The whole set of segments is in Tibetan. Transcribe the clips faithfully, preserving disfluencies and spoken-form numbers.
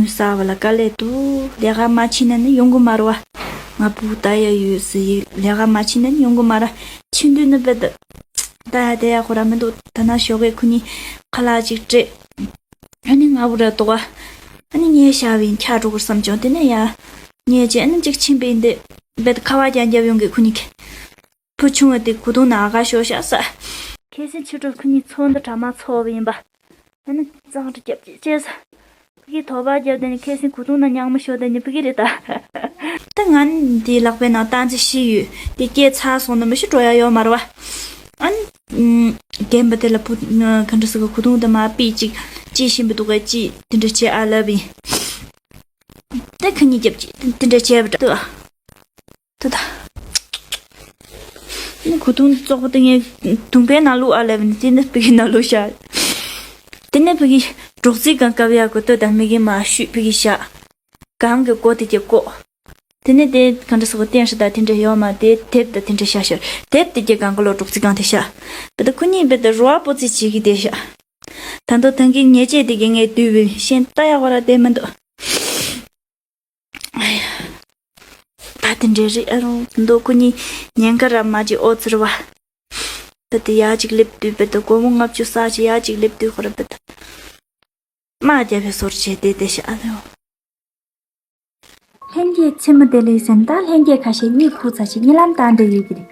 གསར་བ་ལ་དཀའ་ལས་འདུག་ལས་ཀ་མ་ཕྱིན་ན་ནི་ཡོང་གི་མ་རེད་བ། ང་བུ་ལྟ་ཡ་ཡོད་ཟེར་ཡི་ལས་ཀ་མ་ཕྱིན་ན་ནི་ཡོང་གི་མ་རེད། ཕྱིན་དུས་ནི་དཔེ་ད་ལྟ་ཡ་དེ་ཡ་ཁོ་ར་མི་འདུག་ད་ན་ཞོགས་ཀས་ཁོ་གཉིས་ཁ་ལག་ཅིག་སྤྲད། ཨ་ནི་ང་བུ་ར་འདུག་བ། ཨ་ནི་ངའི་ཤ་བའི་འཁྱག་འགྲོ་གི་བསམ་བྱུང་། དེ་ནས་ཡ་ངས་ཅི་ཨ་ནི་ཅིག་ཕྱིན་པའི་འདི་དཔེ་ད་ཁ་བ་རྒྱག་རྒྱབ་ཡོང་གི་ཁོ་གཉིས་ཀྱི། བུ་ཆུང་བ་དེ་གོས་ཐུང་ནང་ཨ་ག་ཤོར་ཤག་ས། ཁ་སང་ཕྱི་དྲོ་ཁོ་གཉིས་ཚོགས་འདུ་གྲ་མ་ཚོགས་པ་ཡིན་པ། ཨ་ནི་གཙང་སྦྲ་རྒྱབ་ཅེས་བྱས་ས། ཕ་གིའི་དོགས་པ་རྒྱབ་དེ་ནི་ཁ་སང་གོས་ཐུང་ནང་རྙིང་མ་ཤོར་དེ་ནི་ཕ་གི་རེད་ད། ད་ང་ནི་དེའི་ལག་པའི་ནང་སྟངས་ཚེ་ཤི་ཡོད་དེ་སྐྱེས་ཚར་སོང་ན་མི་ཤི་འགྲོ་ཡ་ཡོད་མ་རེད་བ། ཨ་ནི། རྒན་པ་དེ་ལ་བུ་ག་འདྲ་ཟེར་གི་གོས་ཐུང་དེ་མ་པི་ཅིག་ཅི་བཞིན་པ་འདུག་ག་ཅི་དེ་འདྲ་བྱེད་ཨ་ལབ་ཡིན། ད་ཁ་ཉིན་རྒྱབ་ཀྱི་དེ་འདྲ་བྱས་པ་འདྲ་འདུག་ད་ད། ནི་གོས་ཐུང་བཙོག་པ་དེ་ངས་དུང་པའི་ནང་བླུགས་ཨ་ལབ་ནི་དེ་ནི་ཕ་གི་ནང་བླུགས་ཤག་དེ་ནས་ཕ་གི་སྒྲོག་ཙེའི་སྒང་བཀབ་ཡག་གི་ལྟོས་དང་མི་གི་མ་ཤུས་ཕ་གི་ཤག་གང་གི་སྒོ་དེ་གྱི་བཀོག་དེ་ནས་དེ་ག་འདྲ་ཟེར་གི་སྟེང་ཧྲི་དང་དེ་འདྲ་ཡོད་མ་དེ་དེབ་དང་དེ་འདྲ་ཤག་ཤག་དེབ་དེ་གྱི་སྒང་ག་ལོ་སྒྲོག་ཙེའི་སྒང་དེ་ཤག་བེ་ད་ཁོ་གཉིས་བེ་ད་རོ་བ་པོ་ཙི་བྱེད་ཀྱི་དེ་ཤག་ད་དུང་ཐང་གི་ཉེས་ཆད་དེ་གི་ངས་བསྡུས་བས་ཤེས་ལྟ་ཡག་པ་ར་བསྡད་མི་འདུག་ད་དེ་འདྲའི་རིགས་ཨ་རུང་མདོ་ཁོ་གཉིས་ཉེན་ཁ་ར་མ་ཅིག་ཨོ་ཙི་རུ་བ། ད་དེ་ཡ་ཅིག་སླེབས་དུས་བེ་ད་སྒོར་མོ་ལྔ་བཅུ་ས་ཅིག་ཡ་ཅིག་སླེབས་དུས་ཁོ་ར་བེ་ད་དམག་རྒྱབ་པའི་སོར་བྱས་ཏེ་དེ་ཤ་ཨ་རུང་། ལྷན་རྒྱས་མཚན་མོ་བདེ་ལེགས་ཟེར་ན་ད་ལྷན་རྒྱས་ཁ་ཤས་གཉིད་ཁུག་ཚར་ཞིག་གཉིད་ལམ་བཏང་བསྡད་ཡོད་ཀྱི་རེད།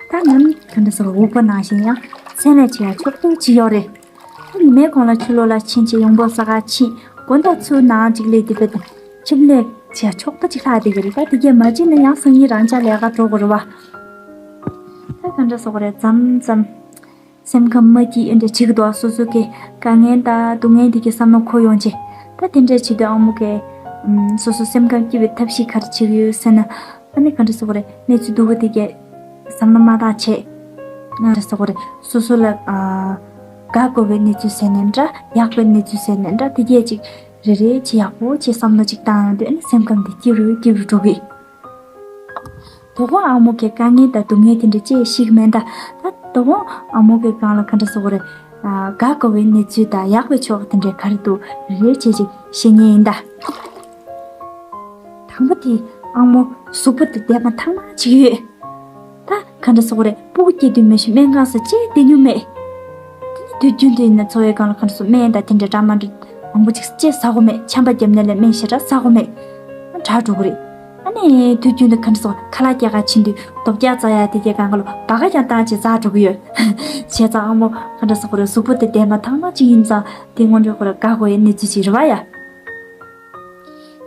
ད་ནམ་ག་འདྲ་ཟེར་འུག་པ་ནང་བཞིན་ཡང་མཚན་ལས་བྱེད་ཡ་ཕྱོགས་གཏོགས་ཅིག་ཡོད་རེད། ད་ཉི་མའི་གོང་ལ་ཕྱི་ལོགས་ལ་ཕྱིན་ཆད་ཡོང་འབབ་ས་ག་ཕྱིན་དགོང་དག་ཚུར་ནང་ཅིག་སླེབས་དེ་བེ་ད་ཁྱིམ་ལས་བྱས་ཆོག་ཏུ་ཅིག་ལྷག་བསྡད་ཀྱི་རེད། ད་དེ་གས་མ་བྱས་ན་ཡང་སང་ཉིན་རང་ཅག་ལས་ཀ་འགྲོ་དགོས་རེད་བ། ད་ག་འདྲ་ཟེར་དགོས་རེད། མཚམས་མཚམས་སེམས་ཁམས་མ་སྐྱིད་ཨེ་འདྲ་བྱེད་ཀྱི་འདུག་སོ་སོ་གི་དཀའ་ངལ་ད་སྡུག་བསྔལ་དེ་གས་བསམ་བློ་འཁོར་ཡོང་ཆེ། ད་དེ་འདྲ་བྱེད་དུས་ཨ་མོ་གས་སོ་སོ་སེམས་ཁམས་སྐྱིད་པའི་ཐབས་ཤེས་ག་རེ་བྱེད་ཀྱི་ཡོད་ཟེར་ན། ཨ་ནི་ག་འདྲ་ཟེར་དགོས་རེད། གནས་ཚུལ་སྡུག་པོ་དེ་གས་བསམ་བློ་མ་བཏང་བྱས། ག་འདྲ་ཟེར་དགོས་རེད། སོ་སོ་ལ་དགའ་དགོས་པའི་གནས་ཚུལ་ཟེར་ནའི་འདྲ། ཡག་པའི་གནས་ཚུལ་ཟེར་ནའི་འདྲ། དེ་གས་ཅིག་རེ་རེ་བྱས་ཡག་པོ་བྱས་བསམ་བློ་ཅིག་བཏང་ཡོང་དུས་ཨ་ནི་སེམས་ཁམས་དེ་སྐྱིད་རུ་སྐྱིད་རུ་འགྲོ་གི། དོ་དགོང་ཨ་མོ་གི་དཀའ་ངལ་དང་སྡུག་བསྔལ་དེ་འདྲ་ཅིག་ཤེས་ཀྱི་མེད་ད། ད་དོ་དགོང་ཨ་མོ་གི་སྒང་ལ་ག་འདྲ་ཟེར་དགོས་རེད། དགའ་དགོས་པའི་གནས་ཚུལ་དང་ཡག་པའི་ཕྱོགས་དེ་འདྲ་ག་རེ་འདུག་རེ་རེ་བྱས་ཅིག་ཤེས་ཉེན་ཡིན་ད། དང་པོ་དེ་ཨ་མོ་གཟུགས་པོ་དེ་བདེ་མ་ཐང་མ་ཅིག་ཡོད། ད་ག་འདྲ་ཟེར་དགོས་རེད། སྤུ་གུ་སྐྱེས་དུས་མི་ཤི་སྨན་ཁང་སུ་ཅིག་བསྡད་མྱོང་མེད། དེ་ནི་དུས་རྒྱུན་དུ་ཡིན་ན་འཚོ་བའི་སྒང་ལ་ག་འདྲ་ཟེར་སྨན་དང་དེ་འདྲ་འདྲ་མ་འདྲ་མང་པོ་ཅིག་ཅིག་ཟ་དགོས་མེད། ཆམ་པ་བརྒྱབ་ནས་ལས་སྨན་ཞེ་དྲག་ཟ་དགོས་མེད། དྲག་འགྲོ་གི་རེད། ཨ་ནི་དུས་རྒྱུན་དུ་ག་འདྲ་ཟེར་དགོས་རེད། ཁ་ལག་སྐྱེལ་ག་ཕྱིན་དུས་རྡོ་བརྒྱག་བཙག་ཡ་དེ་གའི་སྒང་ག་ལ་སྦ་ག་ཀྱང་བཏང་བྱས་ཟ་འགྲོ་གི་ཡོད། བྱས་ཙང་ཨ་མོ་ག་འདྲ་ཟེར་དགོས་རེད། གཟུགས་པོ་དེ་བདེ་མ་ཐང་མ་ཅིག་ཡིན་ཙང་དེ་སྔོན་འགྲོའི་སྐོར་ལ་དགའ་དགོས་ཡའི་གནས་ཚུལ་ཅིག་རེད་བ་ཡ།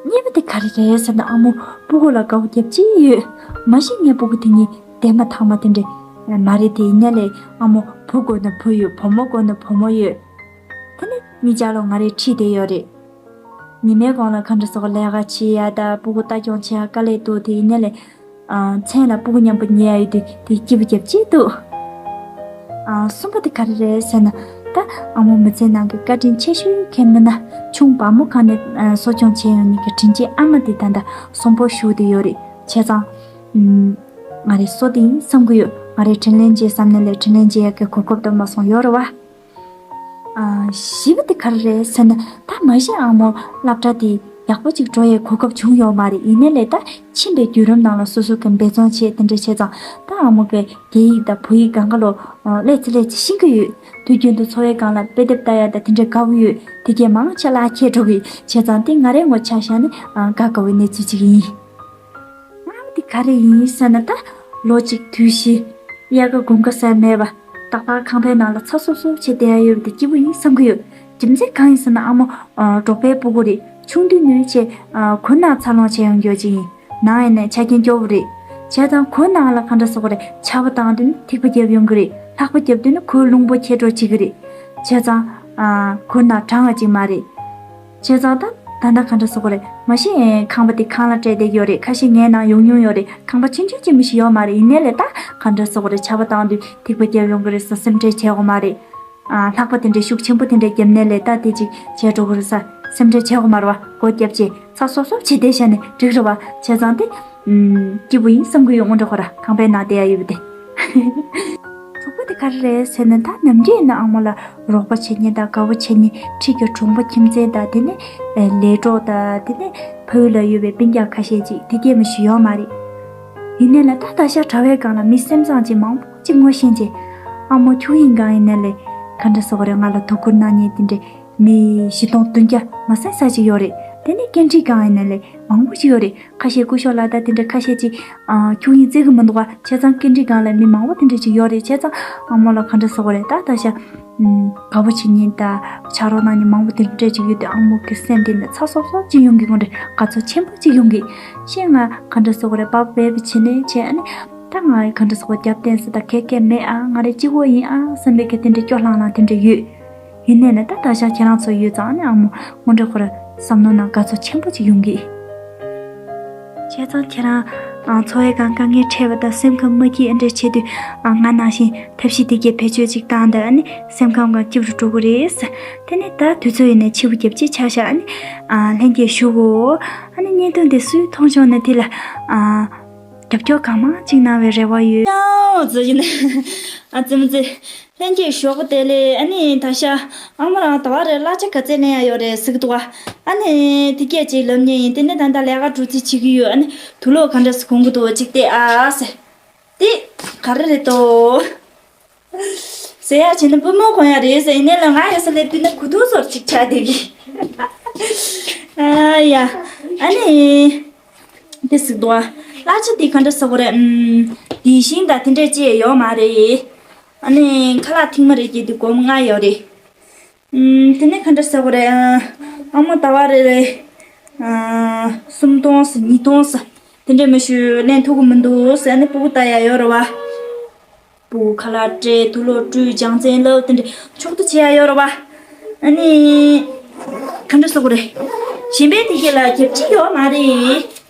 གཉིས་པ་དེ་ག་རེ་རེད་ཟེར་ན་ཨ་མོ་སྤུ་གུ་ལ་དགའ་པོ་རྒྱབ་ཅིག་ཡོད། མ་གཞི་ངའི་སྤུ་གུ་དེ་གཉིས་བདེ་མ་ཐང་མ་དེ་འདྲ་མ་རེད། དེ་ཡིན་ནའི་ལས་ཨ་མོ་བུ་དགོས་ན་བུ་ཡོད། བུ་མོ་དགོས་ན་བུ་མོ་ཡོད། དེ་ནི་གཉིས་ཆ་ལོ་ང་རེ་ཁྲིད་བསྡད་ཡོད་རེད། ཉི་མའི་གོང་ལ་ག་འདྲ་ཟེར་དགོས་ལས་ཀ་བྱེད་ཡ་ད་སྤུ་གུ་ལྟ་སྐྱོང་བྱེད་ཡ་དཀའ་ལས་འདུག་དེ་ཡིན་ནའི་ལས། མཚན་ལ་སྤུ་གུ་མཉམ་པོ་ཉལ་ཡོད་དུས་དེ་སྐྱིད་པོ་རྒྱབ་ཅིག་འདུག་གསུམ་པ་དེ་ག་རེ་རེད་ཟེར་ན། ད་ཨ་མོ་མི་ཚེ་ནང་གི་བཀའ་དྲིན་ཆེ་ཤོས་མཁན་མི་སྣ་ཆུང་བ་མོ་གང་ནས་གསོ་སྐྱོང་བྱས་ཡོང་མཁན་གྱི་དྲིན་ཅན་ཨ་མ་དེ་ད་ལྟ་གསོན་པོ་བཞུགས་བསྡད་ཡོད་རེད། བྱས་ཙང་། ང་རེ་གསོ་དེ་ཡིན་བསམ་གྱི་ཡོད། ང་རེ་དྲིན་ལན་འཇལ་བསམ་ནས་ལས་དྲིན་ལན་འཇལ་ཡག་གི་གོ་སྐབས་དེ་མ་སོང་ཡོད་རེད་བ། བཞི་པ་དེ་ག་རེ་རེད་ཟེར་ན། ད་མ་གཞི་ཨ་མོ་སློབ་གྲྭ་དེ་ཡག་པོ་ཅིག་འགྲོ་ཡའི་གོ་སྐབས་བྱུང་ཡོད་མ་རེད། ཡིན་ནའི་ལས་ད་ཕྱིན་པའི་བརྒྱུད་རིམ་ནང་ལ་སོ་སོ་གི་འབད་བརྩོན་བྱས་དེ་འདྲ་བྱས་ཙང་ད་ཨ་མོ་གི་རྒྱ་ཡིག་དང་བོད་ཡིག་སྒང་ག་ལོ་ལས་ཚེ་ལས་ཚེ་ཤེས་ཀྱི་ཡོད། དུས་རྒྱུན་དུ་འཚོ་བའི་སྒང་ལ་དཔེ་དེབ་ལྟ་ཡ་ད་དེ་འདྲའི་དགའ་པོ་ཡོད། དེ་གས་མང་ཆེ་བརླག་འཁྱེར་འགྲོ་གི་བྱས་ཙང་དེ་ང་རའི་ངོ་ཆ་བཞག་ནས་དགའ་དགའ་བའི་གནས་ཚུལ་ཅིག་ཡིན། ལྔ་པ་དེ་ག་རེ་ཡིན་ཟེར་ན། ད་ལོ་གཅིག་དུས་བཞི། དབྱར་ཁ་དགུན་ཁ་ཟེར་མེད་པ། རྟག་པར་ཁང་པའི་ནང་ལ་ཚ་སོབ་སོབ་བྱས་བསྡད་ཡ་ཡོད་པ་དེ་སྐྱིད་པོ་ཡིན་བསམ་གྱི་ཡོད། རྒྱུ་མཚན་གང་ཡིན་ཟེར་ན་ཨ་མོ་འབྲོག་པའི་སྤུ་གུ་རེད། ཆུང་དུས་ནས་བྱས་གུར་ནང་འཚར་ལོངས་བྱས་ཡོང་རྒྱུ་ཅིག་ཡིན། ནང་ཡིན་ནའི་ཆ་རྐྱེན་སྐྱོ་པོ་རེད། བྱས་ཙང་གུར་ནང་ལ་ག་འདྲ་ཟེར་དགོས་རེད། ཆར་པ་བཏང་དུས་ནི་ཐིགས་པ་བརྒྱབ་ཡོང་གི་རེད། ལྷགས་པ་བརྒྱབ་དུས་ནི་གུར་རླུང་པོ་འཁྱེར་འགྲོ་བྱེད་ཀྱི་རེད། བྱས་ཙང་གུར་ནང་གྲང་བ་ཅིག་མ་རེད། བྱས་ཙང་ད་ད་ལྟ་ག་འདྲ་ཟེར་དགོས་རེད། མ་གཞི་ཁང་པ་དེ་ཁང་གླ་སྤྲད་བསྡད་ཡོད་རེད། ཁ་ཤས་ངའི་ནང་ཡོང་མྱོང་ཡོད་རེད། ཁང་པ་ཆུང་ཆུང་ཅིག་མི་ཞིག་ཡོད་མ་རེད། ཡིན་ནའི་ལས་ད་ག་འདྲ་ཟེར་དགོས་རེད། ཆར་པ་བཏང་དུས་ཐིགས་པ་བརྒྱབ་ཡོང་གི་རེད་ཟེར་སེམས་ཁྲལ་བྱེད་དགོས་མ་རེད། ལྷགས་པ་དེ་འདྲའི་ཤུགས་ཆེན་པོ་དེ་འདྲ་བརྒྱབ་ནའི་ལས་ད་དེ་ཅིག་བྱས་འགྲོ་གི་རེད་ཟེར་སེམས་ཁྲལ་བྱེད་དགོས་མ་རེད་བ། སྒོ་བརྒྱབ་བྱས་ཚ་སོབ་སོབ་བྱས་བསྡད་བཞག་ནས་འགྲིག་རེད་བ། བྱས་ཙང་དེ་སྐྱིད་པོ་ཡིན་བསམ་གྱི་ཡོད། དངོས་འབྲེལ་ཁོ་ར་ཁང་པའི་ནང་བསྡད་ཡ་ཡོད་པ་དེ། དྲུག་པ་དེ་ ག་རེ་རེད་ཟེར་ན། ད་ནམ་རྒྱུན་ཡིན་ན་ཨ་མ་ལ་རོགས་པ་བྱེད་མཁན་དང་དགའ་པོ་བྱེད་མཁན། འཁྲིས་ཀྱི་གྲོང་པ་ཁྱིམ་མཚེས་དང་། དེ་ནས་ལས་གྲོགས་དང་། དེ་ནས་ཕ་ཡུལ་ལ་ཡོད་པའི་སྤུན་ཀྱག་ཁ་ཤས་ཅིག་དེ་གས་མི་ཞིག་ཡོད་མ་རེད། ཡིན་ནའི་ལ་ད་ད་ཆ་གྲྭ་པའི་སྒང་ལ་མི་སེམས་བཟང་ཅིག་མང་པོ་ཅིག་ངོ་ཤེས་བྱས། ཨ་མ་ཁྱུག་ཡིན་སྒང་ཡིན་ནའི་ལས་ག་འདྲ་ཟེར་དགོས་རེད། ང་ལ་དོ་ཁུར་གནང་མཁན་དེ་འདྲས་མི་བཞི་སྟོང་བདུན་བརྒྱ་མ་ཟིན་ས་ཅིག་ཡོད་རེད། དེ་ནས་སྐད་འཕྲིན་སྒང་ཡིན་ནའི་ལས་མང་པོ་ཅིག་ཡོད་རེད། ཁ་ཤས་སྐུ་ཞབས་ལགས་དང་དེ་འདྲ་ཁ་ཤས་ཅིག་ཨ། ཁྱུག་ཡིན་བརྩི་གི་མི་འདུག་བ། བྱས་ཙང་སྐད་འཕྲིན་སྒང་ལ་མི་མང་པོ་དེ་འདྲ་ཅིག་ཡོད་རེད། བྱས་ཙང་ཨ་མ་ལ་ག་འདྲ་ཟེར་དགོས་རེད། ད་ད་ཆ་ཨམ། དགའ་པོ་བྱེད་མཁན་དང་ཕྱག་རོགས་གནང་མཁན་མང་པོ་དེ་འདྲ་ཅིག་ཡོད་དུས། ཨ་མ་གི་སེམས་དེ་ནས་ཚ་སོབ་སོབ་ཅིག་ཡོང་གི། དངོས་གནས་དགའ་ཚོར་ཆེན་པོ་ཅིག་ཡོང་གི། ཤེས། ང་ག་འདྲ་ཟེར་དགོས་རེད། བབ་བས་བྱེད་ནས་བྱས། ཨ་ནི་ད་ང་ག་འདྲ་ཟེར་དགོས། རྒྱབ་རྟེན་ཟེར་ད་ག་གས་མེད། ཨ། ང་རང་གཅིག་པོ་ཡིན་ཨ་བསམ་པའི་གི་དེ་འདྲ་སྐྱོ་ལྷང་ལྷང་དེ་འདྲ་ཡོད། ཡིན་ནའི་ལ་ད་ད་ཆ་ཁྱེད་རང་ཚོ་ཡོད་ཙང་ཨ་ནི་ཨ་མ་དངོས་གནས་ཁོ་རང་བསམ་བློ་ནང་དགའ་ཚོར་ཆེན་པོ་ཅིག་ཡོང་གི། བྱས་ཙང་ཁྱེད་རང་ཨ། འཚོ་བའི་སྒང་དཀའ་ངལ་འཕྲད་པ་དང་སེམས་ཁམས་མ་སྐྱིད་ཨ་འདྲ་བྱེད་དུས། ཨ། ང་ནང་བཞིན་ཐབས་ཤེས་དེ་གས་བེད་སྤྱོད་ཅིག་བཏང་དང་། ཨ་ནི་སེམས་ཁམས་སྒང་སྐྱིད་རུ་འགྲོ་གི་རེད། དེ་ནས་ད་དུས་ཚོད་ཡིན་ནའི་ཕྱི་པོ་རྒྱབ་ཅིག་ཆ་བཞག་ཨ་ནི་ཨ། ལྷན་རྒྱས་བཞུགས་གོ། ཨ་ནི་བརྙན་ཐུང་དེ་སུས་མཐོང་བྱུང་ན་དེ་ལ་ཨ། རྒྱབ་སྐྱོར་གང་མང་ཅིག་གནང་བའི་རེ་བ་ཡོད། ཡའོ་ཟེར་གྱིན། ཨ་ཙི་མོ་ཙི། ལྷན་རྒྱས་ཞོགས་པ་བདེ་ལེགས། ཨ་ནི་ད་ཆ་ཨ་མ་རང་ཟླ་བ་རེར་གླ་ཆ་ག་ཚད་ལེན་ཡ་ཡོད་རེད་ཟེར་གི་འདུག་ག་ཨ་ནི་དེ་སྐད་ཅིག་ལབ་མཁན་ཡིན། དེ་ནས་ད་ལྟ་ལས་ཀ་འགྲོ་རྩིས་བྱེད་ཀྱི་ཡོད། ཨ་ནི་དུག་ལོག་ག་འདྲ་སེ་གོན་གི་འདུག་ཅིག་བལྟས་ཨ་ཟེར། དེ་ག་རེ་རེད་དོ། ཟེར་ཡ་བྱས་ན་པུས་མོ་གོན་ཡ་རེད་ཟེར། ཡིན་ནའི་ལ་ང་ཡོད་ས་ལས་ཕུད་ན་གོས་ཐུང་ཟོར་ཅིག་ཆགས་བསྡད་གི། ཨ་ཡ། ཨ་ནི། དེ་ཟེར་གི་འདུག་ག་གླ་ཆ་དེ་ག་འདྲ་ཟེར་དགོས་རེད། ཨམ། དེ་བཞིན་དང་དེ་འདྲས་ཅིག་ཡོད་མ་རེད། ཨ་ནི་ཁ་ལག་ཐེངས་མ་རེ་གཅིག་དེ་སྒོར་མོ་ལྔ་ཡོད་རེད། ཨམ། དེ་ནས་ག་འདྲ་ཟེར་དགོས་རེད། ཨ། ཨ་མ་ཟླ་བ་རེ་རེ། ཨ། སུམ་སྟོང་ཟེར་ཉིས་སྟོང་ཟེར་དེ་འདྲས་མ་གཞི་ལེན་ཐུབ་ཀྱི་མི་འདུག་ཟེར། ཨ་ནི་སྤུ་གུ་ལྟ་ཡ་ཡོད་རེད་བ། སྤུ་གུ་ཁ་ལག་སྤྲད། དུག་ལོག་བཀྲུས། སྦྱང་ཚན་བསླབས། དེ་འདྲ་ཕྱོགས་བསྡུ་བྱེད་ཡ་ཡོད་རེད་བ། ཨ་ནི་ག་འདྲ་ཟེར་དགོས་རེད། གཞན་པའི་དེ་གས་ལ་རྒྱབ་ཅིག་ཡོད་མ་རེད།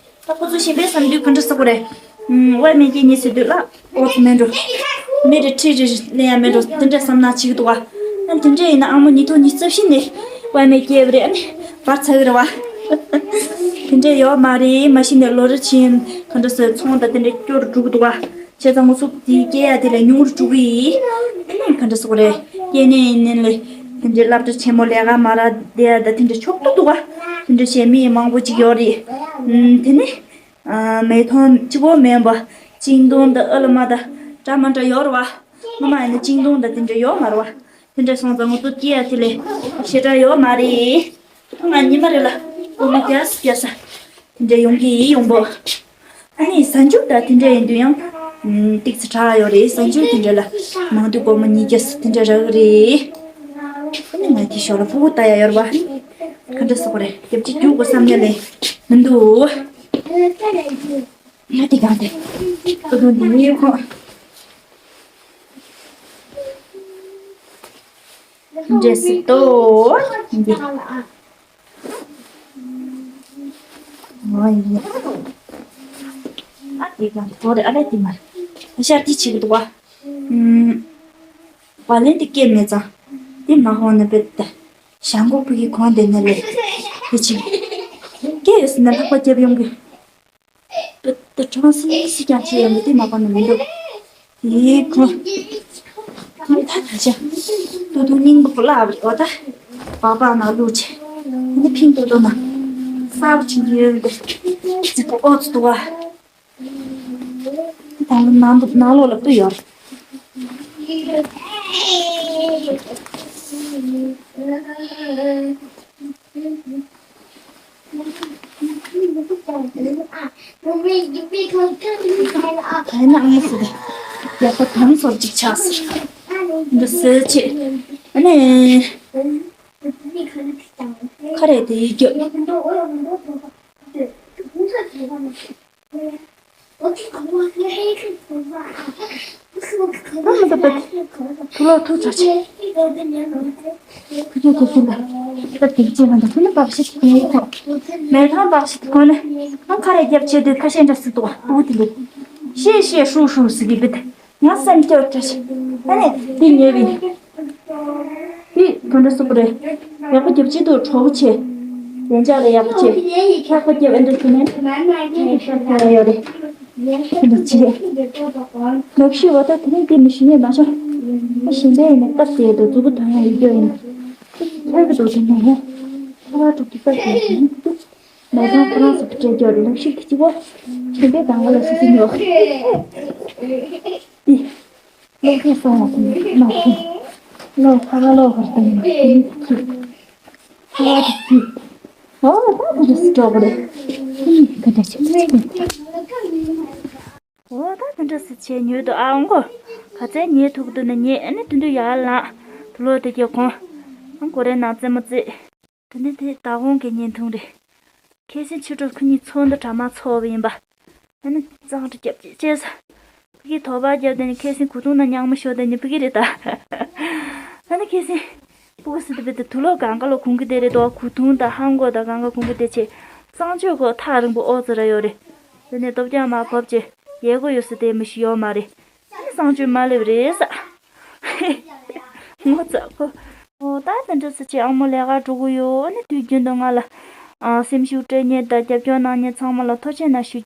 ད་ཁོ་ཚོ་གཞན་པས་བསམ་དུས་ག་འདྲ་ཟེར་དགོས་རེད། ཨུམ། དབྱར་མེད་སྐྱེས་ནི་ཟེར་དུས་ལ་ཨོ་ཙི་མེད་འགྲོ། མི་རེ་ཁྲི་རེ་ལེན་ཡ་མེད་འགྲོ། དེ་འདྲ་བསམ་ན་ཅིག་འདུག་ག་ཨ། དེ་འདྲ་ཡིན་ན་ཨ་མ་ཉིས་སྟོང་ཉི་ཤུ་རྩ་བཞི་ནས་དབྱར་མེད་སྐྱེས་པ་རེད། ཨ་ནི་བར་ཚ་གི་རེད་བ། དེ་འདྲ་ཡོད་མ་རེད། མ་གཞི་ནས་ལོ་རེ་བཞིན་ག་འདྲ་ཟེར་ཚོང་དང་དེ་འདྲ་སྐྱོ་རུ་འགྲོ་གི་འདུག་ག་བྱས་ཙང་ང་ཚོ་དེ་སྐྱེལ་ཡ་དེ་ལས་ཉུང་རུ་འགྲོ་གི་ཡིན། ཨ་ནི་ག་འདྲ་ཟེར་དགོས་རེད། སྐྱེས་ནས་ཡིན་ནའི་ལས་དེ་འདྲའི་སློབ་གྲྭ་ཆེན་མོ་ལས་ཀ་མ་རག་བསྡད་ཡ་ད་དེ་འདྲ་ཕྱོགས་བསྡུ་འདུག་ག་དེ་འདྲ་བྱེད་མི་མང་པོ་ཅིག་ཡོད་རེད། ཨུམ། དེ་ནས་ཨ། མི་ཐོན་གཅིག་པོ་མིན་པ་ཅིང་ཏུང་དང་ཨ་ལ་མ་དང་འདྲ་མི་འདྲ་ཡོད་རེད་བ། སྔོན་མ་ཡིན་ན་ཅིང་ཏུང་དང་དེ་འདྲ་ཡོད་མ་རེད་བ། དེ་འདྲ་སོང་ཙང་ང་ཚོ་སྐྱེལ་ཡ་དེ་ལས་ཞེ་དྲག་ཡོད་མ་རེད། ང་ཉི་མ་རེ་ལ་སྒོར་མོ་བརྒྱ་ཙམ་བརྒྱབ་ས་དེ་འདྲ་ཡོང་གི་ཡིན། ཡོང་འབབ། ཨ་ནི་གཟའ་མཇུག་དང་དེ་འདྲ་ཡིན་དུས་ཡང་ཨུམ། ཏོག་ཙམ་དྲག་ཡོད་རེད། གཟའ་མཇུག་དེ་འདྲ་ལ་མང་དུ་སྒོར་མོ་ཉིས་བརྒྱ་ཙམ་དེ་འདྲ་རག་གི་རེད། ཨ་ནི་ང་དེ་ཞོར་ལ་སྤུ་གུ་ལྟ་ཡ་ཡོད་རེད་བ། ག་འདྲ་ཟེར་དགོས་རེད། རྒྱབ་ཅིག་རྒྱུག་དགོས་བསམ་ཡ་ལས་མི་འདུག་ང་དེ་གང་དེ་ཨ་དུང་དེ་ཡིན་ཁོ། འདྲེ་སི་ཏོ། འདི། ཨོ་ཡ། ཨ་དེ་གང་དེ་ཨ་ལེ་དེ་མ། ཤར་དེ་ཆེ་གི་འདུག་བ། ཨུམ། བ་ལན་དེ་སྐྱེས་མེད་ཙང་། དེ་མ་ཧོ་ན་བེད་ད། ཞང་གོ་བུ་གི་གོང་དེ་ནས་ལས། དེ་ཆེ། སྐྱེས་ཡོད་ཟེར་ན་ལྷག་པ་རྒྱབ་ཡོང་གི། ད་གྲོང་སི་སི་ཀྱང་བྱེད་ཡ་མི་དེ་མ་པ་ན་མི་འདུག་དེའི་ཁོ། དེ་ད་ད་ཆ། ཏུ་ཏུ་སྙིང་པོ་ལ་བ་རེད་བ་ད། བག་བག་ན་བླུགས་བྱས། དེ་ནི་ཕིང་ཏུ་ཏུ་ན། གསར་པ་ཆུང་ཆུང་ཡོད་རེད། རྫིག་པོ་ཨོ་ཙི་འདུག་བ། ད་ནང་དུ་ནང་ལོགས་ལ་ལྟོས་ཡོད། ད་ཡིན་ན་ཨ་མ་ཟེར་ཏེ། ཡག་པོ་དམ་སོར་ཅིག་ཆགས་སོང་། འདི་ཟེར་ཆེ། ཨ་ནི། ཁ་རེ་དེ་ཡིས་རྒྱབ། ཨ་མ་ད་པད། ཐུགས་ལ་ཐུགས་ཚ་ཆེ། ཁུ་ཚོ་ཁུ་ཚོ་ལ། ད་དེ་ཅི་མ་འདུག་ཐུགས་ལ་བག་ཤེད་དེ་ཁོ། མེ་ཐང་བག་ཤེད་ཁོ་ནི། ཨང་ཁ་རེ་རྒྱབ་ཆེ་དུས་ཁ་ཤས་འདྲ་སི་འདུག་བ། ཨུ་དེ་འདུག་ཤེས་ཤེས་ཧྲུ་ཧྲུ་སི་གི་བུད། ང་སེམས་སྐྱོ་བཀྲ་ཤིས། ཨ་ནི་འདི་ཉོས་པའི། འདི་དོན་འདྲ་སུ་པ་རེད། ཡག་པོ་རྒྱབ་ཅི་འདུག་གྲོགས་པོ་ཆེ། ཡན་ཆགས་ལ་ཡག་པོ་ཆེ། ལྷག་པ་རྒྱབ་ཨེ་འདྲ་ཞུ་ནས། ཁྱེད་ཤ་ཁ་ཡ་ཡོད་རེད། འདི་འདྲ་ཆེ། ལག་ཤུ་བ་ད་དེ་རིང་འདི་མི་ཞུ་ཉེ་མ་ཤོ། ཨ་གཞན་པས་ཡིན་ན་སྟབས་བདེ་འདུག་མཛུབ་གུ་དོན་ཡང་ཡོད་རྒྱུ་ཡིན། ཁྱོད་ཀྱི་འདུག་དེ་ནས་ཡང་ཁ་བ་གྲུབ་ཀྱི་སྟབས་བདེ་ཡིན། མེ་ཐང་ཁོ་རང་ཚོ་གི་སྤྲད་རྒྱུ་རེད། ལག་ཤེས་ཀྱི་གཅིག་པོ་གཞན་པས་གང་ག་ལ་སུ་སུ་ཉོ། ཏི། ལོག་ཁྱེད་སོང་བ་ཁོ་ནི་མ་ཁྱེད། ལོག་ཁ་བ་ལོག་ཁར་བཏང་ནས་ཁྱེད་ནི་ཁྱེད། ཁ་བ་གྲུབ་ཀྱི། ཨོ་ད་ཁོ་ཚོ་སུ་འགྲོ་གི་རེད། ཁྱེད་ནི་ག་འདྲ་བྱེད་ཀྱི་རེད། འོ་ད་དེ་འདྲ་སེ་བྱས་ཉོས་འདུག་ཨ་འོང་གོ། ག་ཚད་ཉལ་ཐུབ་འདུག་ན་ཉལ། ཨ་ནི་དེ་འདུག་ཡར་ལངས། དུག་ལོག་དེ་གྱོན་གོང་། ཨ་ཀོ་རེ་ནང་རྩེད་མོ་རྩེ། དེ་ནས་དེ་ད་གོང་གི་བརྙན་ཐུང་རེད། ཁ་སང་ཕྱི་དྲོ་ཁོ་གཉིས་ཚོགས་འདུ་གྲ་མ་ཚོགས་པ་ཡིན་པ། ཨ་ནི་གཙང་སྦྲ་རྒྱབ་ཅེས་བྱས་སོ། ཕ་གིར་དོ་པ་བརྒྱབ་དེ་ནི་ཁ་སང་གོས་ཐུང་ནང་ཉག་མ་ཤོར་དེ་ནི་ཕ་གི་རེད་ད། ཨ་ནི་ཁ་སང་། སྤུ་གུ་སི་ཏི་བེ་དེ་དུག་ལོག་གང་ག་ལོ་གོན་གི་དེ་རེད་དོ། གོས་ཐུང་དང་ཧང་གོ་དང་གང་ག་གོན་གི་དེ་བྱས། གསང་སྤྱོད་གོ་ཐག་རིང་པོ་ཨོ་ཙི་ར་ཡོད་རེད། དེ་ནས་སྟོབས་རྒྱག་མ་བབས་བྱས་ཡས་གོ་ཡོད་ས་དེ་མི་ཤི་ཡོད་མ་རེད། ཨ་ནི་གསང་སྤྱོད་མ་སླེབས་རེད་ས། ངོ་ཚ་གོ། ཨོ་ད་དེ་འདྲ་ས་ཆེ་ཨ་མོ་ལས་ཀ་འགྲོ་གི་ཡོད། ཨ་ནི་དུས་རྒྱུན་དུ་ང་ལ་ཨ་སེམས་ཤུགས་སྤྲད་མཁན་དང་རྒྱབ་སྐྱོར་གནང་མཁན་ཚང་མ་ལ་ཐུགས་རྗེ་ཆེ་ཞུ་